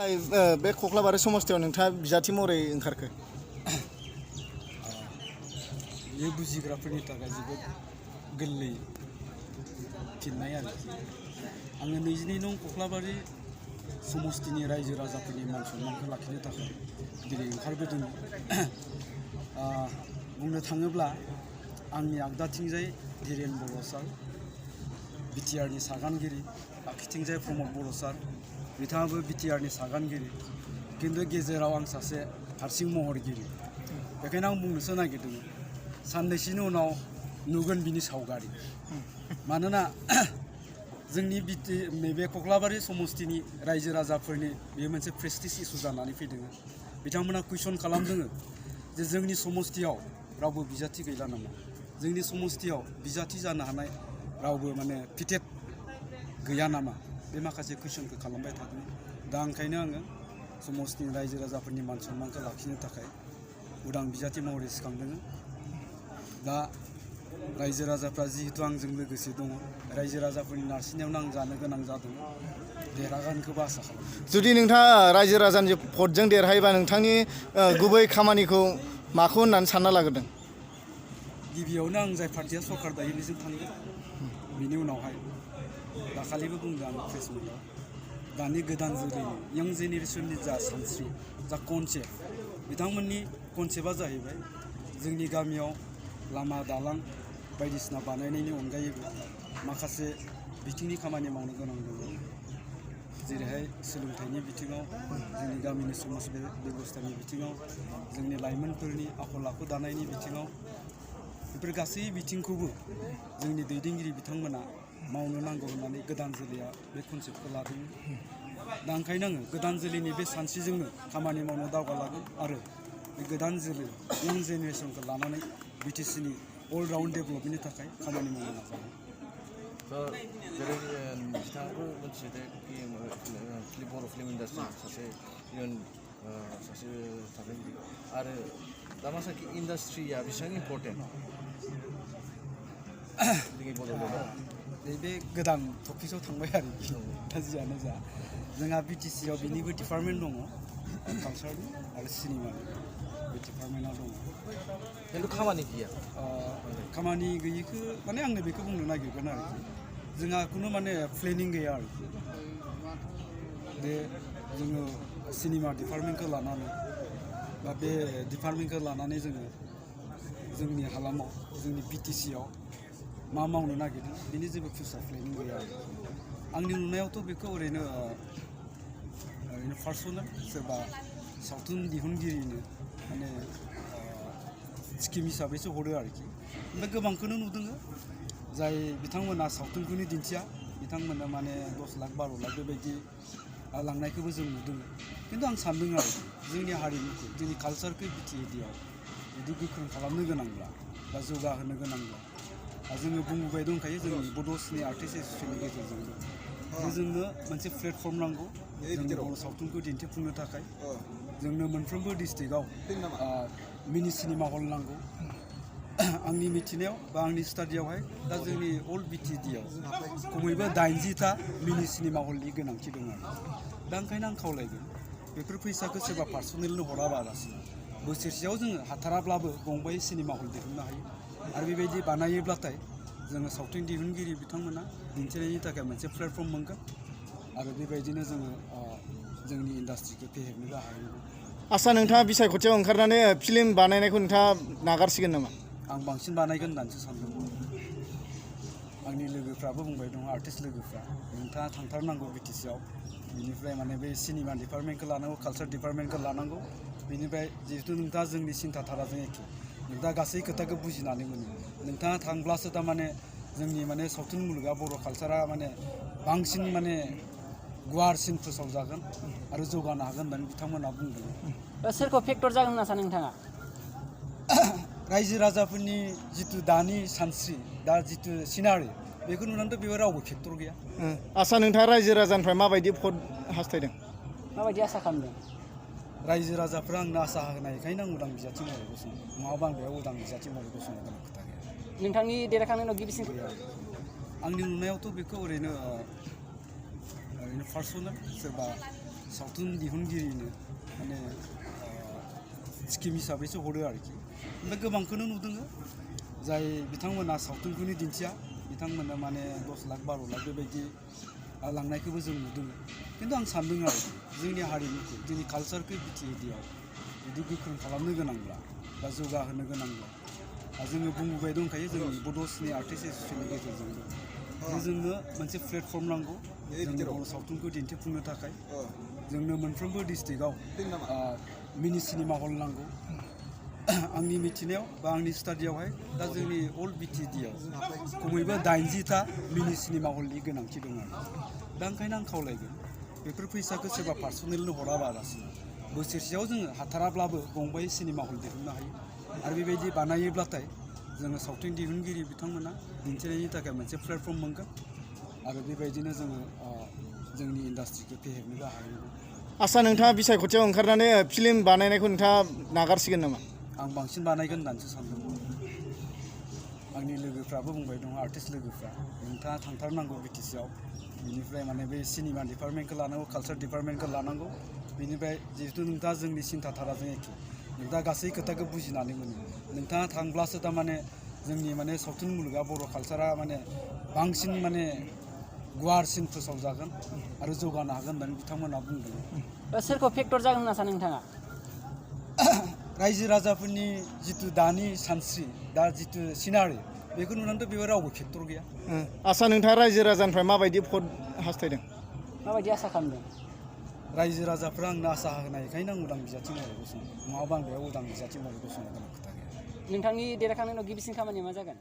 बे कक्लाबारि समस्थियाव नोंथाङा बिजाथि महरै ओंखारखो? बे बुजिग्राफोरनि थाखाय जोबोद गोरलै फिननाय आरोखि। आङो 22 नं कक्लाबारि समस्थिनि रायजो राजाफोरनि मान सन्मानखौ लाखिनो थाखाय दिनै ओंखारबोदों। बुंनो थाङोब्ला आंनि आगदाथिंजाय धीरेन बर' सार, बिटिआरनि सागानगिरि, आगसिथिंजाय प्रमद बर' सार, बिथाङाबो बिटिआरनि सागानगिरि, खिन्थु गेजेराव आं सासे हारसिं महरगिरि। बेखायनो आं बुंनोसो नागिरदों साननैसोनि उनाव नुगोन बिनि सावगारि। मानोना जोंनि नैबे कक्लाबारि समस्थिनि रायजो राजाफोरनि बेयो मोनसे प्रेस्टिज इसु जानानै फैदों। बिथांमोना कुइसन खालामदों जे जोंनि समस्थियाव रावबो बिजाथि गैला नामा, जोंनि समस्थियाव बिजाथि जानो हानाय रावबो माने फिटेट गैया नामा, बे माखासे कुइसनखौ खालामबाय थादों। दा ओंखायनो आङो समस्थिनि रायजो राजाफोरनि मान सन्मानखौ लाखिनो थाखाय उदां बिजाथि महरै सिखांदों। दा रायजो राजाफ्रा जिहेतु आंजों लोगोसे दङ, रायजो राजाफोरनि नारसिननायावनो आं जानो गोनां जादों। देरहागोनखौबो आसा खालामदों। जुदि नोंथाङा रायजो राजानि भटजों देरहायोबा नोंथांनि गुबै खामानिखौ माखौ होननानै सानना लाग्रोदों? गिबियावनो आं जाय पार्टिया सरकार दायो बेजों थांगोन। बिनि उनावहाय दाखालिबो बुंदों आं प्रेस मिटआव, दानि गोदान जोलैनि इयं जेनेरेसननि जा सानस्रि, जा कनसेप्ट, बिथांमोननि कनसेप्टआ जाहैबाय जोंनि गामियाव लामा दालां बायदिसिना बानायनायनि अनगायैबो माखासे बिथिंनि खामानि मावनो गोनां दङ। जेरैहाय सोलोंथाइनि बिथिङाव, जोंनि गामिनि समाज बेबस्थानि बिथिङाव, जोंनि लाइमोनफोरनि आखल आखु दानायनि बिथिङाव, बेफोर गासै बिथिंखौबो जोंनि दैदेनगिरि बिथांमोना मावनो नांगौ होननानै गोदान जोलैया बे कनसेप्टखौ लादों। दा ओंखायनो आङो गोदान जोलैनि बे सानस्रिजोंनो खामानि मावनो दावगालांगोन आरो बे गोदान जोलै इयं जेनेरेसनखौ लानानै बिटिसिनि अल राउन्ड डेभेलपमेन्टनि थाखाय खामानि मावनो नाजागोन। जेरै बिथाङाबो मोनथिदों कि बर' फिल्म इन्डास्ट्रि सासे थागिबि आरो दा मा सानखि इन्डास्ट्रिया बेसेबां इम्पर्टेन्ट जोंनि बड'लेण्डआव? बे गोदान टपिक्सआव थांबाय आरोखि। दा जियानो जा, जोंहा बिटिसिआव बिनिबो डिपार्टमेन्ट दङ, कालचारनि आरो सिनेमानि बे डिपार्टमेन्टआ दङ। खिन्थु खामानि गैया। खामानि गैयिखौ माने आंनो बेखौ बुंनो नागिरगोन आरोखि। जोंहा खुनु माने प्लेनिं गैया आरोखि। बे जोङो सिनेमा डिपार्टमेन्टखौ लानानै बा बे डिपार्टमेन्टखौ लानानै जोङो जोंनि हालामाव, जोंनि बिटिसिआव मा मावनो नागिरदों बेनि जेबो फिउचार प्लेनिं गैया आरो। आंनि नुनायावथ' बेखौ ओरैनो पार्सनेल सोरबा सावथुन दिहुनगिरिनो माने स्किम हिसाबैसो हरो आरोखि। ओमफ्राय गोबांखौनो नुदों जाय बिथांमोना सावथुनखौनो दिन्थिया, बिथांमोना माने 10 लाख 12 लाख बेबायदि लांनायखौबो जों नुदों। खिन्थु आं सानदों आरो जोंनि हारिमुखौ, जोंनि कालचारखौ बिटिएडिआव जुदि गोख्रों खालामनो गोनांब्ला बा जौगाहोनो गोनांब्ला, जोङो बुंबोबाय दंखायो जोंनि बड' सिने आर्टिस्ट एस'सियेसननि गेजेरजोंबो, जोंनो मोनसे प्लेटफर्म नांगौ जोंनि बर' सावथुनखौ दिन्थिफुंनो थाखाय। जोंनो मोनफ्रोमबो डिस्ट्रिक्टआव मिनि सिनेमा हल नांगौ। आंनि मिथिनायाव बा आंनि स्टाडियावहाय दा जोंनि अल बिटिएडिआव खमैबो 80टा मिनि सिनेमा हलनि गोनांथि दं आरो। दा ओंखायनो आं खावलायगोन बेफोर फैसाखौ सोरबा पार्सनेलनो हराबालासिनो बोसोरसेयाव जोङो हाथाराब्लाबो गंबायै सिनेमा हल दिहुननो हायो। आरो बेबायदि बानायोब्लाथाय जोङो सावथुन दिहुनगिरि बिथांमोना दिन्थिनायनि थाखाय मोनसे प्लेटफर्म मोनगोन आरो बेबायदिनो जोङो जोंनि इन्डास्ट्रिखौ फेहेरनोबो हायो। आच्चा, नोंथाङा बिसायख'थियाव ओंखारनानै फिल्म बानायनायखौ नोंथाङा नागारसिगोन नामा? आं बांसिन बानायगोन होननानैसो सानदों। आंनि लोगोफ्राबो बुंबाय दं, आर्टिस्ट लोगोफ्रा, नोंथाङा थांथारनांगौ बिटिसिआव। बिनिफ्राय माने बे सिनेमा डिपार्टमेन्टखौ लानांगौ, कालचार डिपार्टमेन्टखौ लानांगौ। बिनिफ्राय जिहेतु नोंथाङा जोंनि सिन्था धाराजों एखे, नोंथाङा गासै खोथाखौ बुजिनानै मोनो। नोंथाङा थांब्लासो थारमाने जोंनि माने सावथुन मुलुगा, बर' कालचारा माने बांसिन माने गुवारसिन फोसावजागोन आरो जौगानो हागोन होननानै बिथांमोना बुंदों। सोरखौ फेक्टर जागोन होनना सानो नोंथाङा? रायजो राजाफोरनि जितु दानि सानस्रि, दा जितु सिनारि, बेखौ नुनानैथ' बेयाव रावबो फेक्टर गैया। आच्चा, नोंथाङा रायजो राजानिफ्राय माबायदि भट हास्थायदों? माबायदि आसा खालामदों? रायजो राजाफ्रा आंनो आसा होनायखायनो आं उदां बिजाथि महरै गसङो, नङाबा आं बेयाव उदां बिजाथि महरै गसंनो गोनां खोथा गैया। नोंथांनि देरहाखांनायनि उनाव गिबिसिन आंनि नुनायावथ' बेखौ ओरैनो पार्सनेल सोरबा सावथुन दिहुनगिरिनो माने स्किम हिसाबैसो हरो आरोखि ओमफ्राय गोबांखौनो नुदों जाय बिथांमोना सावथुनखौनो दिन्थिया बिथांमोना माने 10 लाख 12 लाख बेबायदि लांनायखौबो जों नुदों खिन्थु आं सानदों आरो जोंनि हारिमुखौ जोंनि कालचारखौ बिटिएडिआव जुदि गोख्रों खालामनो गोनांब्ला बा जौगाहोनो गोनांब्ला जोङो बुंबोबाय दंखायो जोंनि बड' सिने आर्टिस्ट एस'सियेसननि गेजेरजोंबो जोंनो मोनसे प्लेटफर्म नांगौ जोंनि बर' सावथुनखौ दिन्थिफुंनो थाखाय जोंनो मोनफ्रोमबो डिस्ट्रिक्टआव मिनि सिनेमा हल नांगौ आंनि मिथिनायाव बा आंनि स्टाडियावहाय दा जोंनि अल बिटिएडिआव खमैबो 80टा मिनि सिनेमा हलनि गोनांथि दं आरो दा ओंखायनो आं खावलायगोन बेफोर फैसाखौ सोरबा पार्सनेलनो हराबालासिनो बोसोरसेयाव जोङो हाथाराब्लाबो गंबाय सिनेमा हल दिहुननो हायो आरो बेबायदि बानायोब्लाथाय जोङो सावथुन दिहुनगिरि बिथांमोना दिन्थिनायनि थाखाय मोनसे प्लेटफर्म मोनगोन आरो बेबायदिनो जोङो जोंनि इन्डास्ट्रिखौ फेहेरनोबो हायो आसा नोंथाङा बिसायख'थियाव ओंखारनानै फिल्म बानायनायखौ नोंथाङा नागारसिगोन नामा आं बांसिन बानायगोन होननानैसो सानदों आंनि लोगोफ्राबो बुंबाय दं आर्टिस्ट लोगोफ्रा नोंथाङा थांथारनांगौ बिटिसिआव बिनिफ्राय माने बे सिनेमा डिपार्टमेन्टखौ लानांगौ कालचार डिपार्टमेन्टखौ लानांगौ बिनिफ्राय जिहेतु नोंथाङा जोंनि सिन्था धाराजों एखे नोंथाङा गासै खोथाखौ बुजिनानै मोनो नोंथाङा थांब्लासो थारमाने जोंनि माने सावथुन मुलुगा बर' कालचारा माने बांसिन माने गुवारसिन फोसावजागोन आरो जौगानो हागोन होननानै बिथांमोना बुंदों सोरखौ फेक्टर जागोन होनना सानो नोंथाङा रायजो राजाफोरनि जितु दानि सानस्रि दा जितु सिनारि बेखौ नुनानैथ' बेयाव रावबो फेक्टर गैया आसा नोंथाङा रायजो राजानिफ्राय माबायदि भट हास्थायदों माबायदि आसा खालामदों रायजो राजाफ्रा आंनो आसा होनायखायनो आं उदां बिजाथि महरै गसङो नङाबा आं बेयाव उदां बिजाथि महरै गसंनो गोनां खोथा गैया नोंथांनि देरहाखांनायनि उनाव गिबिसिन खामानिया मा जागोन